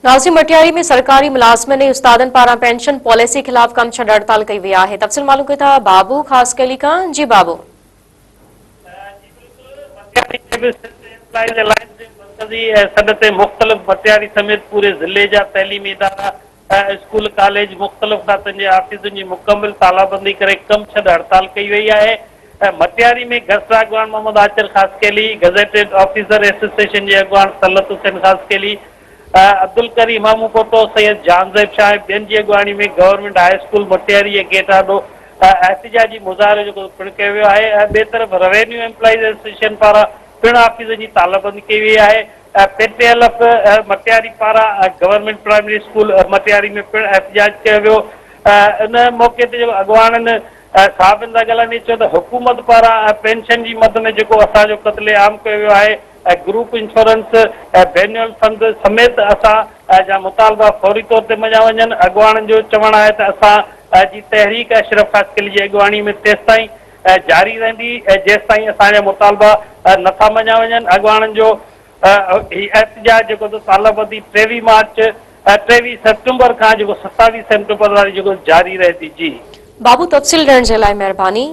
ناظرين مٽياري ۾ سرڪاري ملازمن ۽ استادن پاران پينشن پاليسي خلاف ڪم ڇڏ هڙتال ڪئي وئي آهي تفصيل معلوم ڪيون ٿا بابو خاصخيلي کان جي بابو. جي بلڪل مٽياري ۾ به سنڌ ايمپلائيز الائنس جي مرڪزي سڏ تي مختلف مٽياري سميت پوري ضلعي جا تعليمي ادارا اسڪول ڪاليج مختلف کاتن جي آفيسن جي مڪمل تالابندي ڪري ڪم ڇڏ هڙتال ڪئي وئي آهي مٽياري ۾ گسٽا اڳواڻ Muhammad Achar Khaskheli gazetted officer association جي اڳواڻ طلعت حسين خاصخيلي عبدالڪريم اموپوٽو، سيد جهانزيب شاهه ۽ ٻين جي اڳواڻي ۾ گورنمينٽ هاء اسڪول مٽياري جي گيٽ آڏو احتجاجي مظاهرو جيڪو پڻ ڪيو ويو آهي ۽ ٻئي طرف روينيو ايمپلائيز ايسوسيئيشن پاران پڻ آفيسن جي تالابندي ڪئي وئي آهي P T L F Matiari پاران گورنمينٽ پرائمري اسڪول مٽياري ۾ پڻ احتجاج ڪيو ويو ان موقعي تي جيڪو اڳواڻن صحافين سان ڳالهائيندي چيو ته حڪومت پاران پينشن جي مد ۾ جيڪو اسان جو قتل عام ڪيو ويو آهي ۽ گروپ انشورنس ۽ بينيول فند سميت اسان جا مطالبا فوري طور تي مڃيا وڃن، اڳواڻن جو چوڻ آهي ته اسان جي تحريڪ اشرف خاصخيلي جي اڳواڻي ۾ تيستائين جاري رهندي جيستائين اسان جا مطالبا نٿا مڃيا وڃن، اڳواڻن جو هي احتجاج جيڪو ته تالابندي 23 مارچ 23 سيپٽمبر کان جيڪو 27 سيپٽمبر تائين جيڪو جاري رهندي جي. بابو تفصيل ڏيڻ جي لاء مهرباني.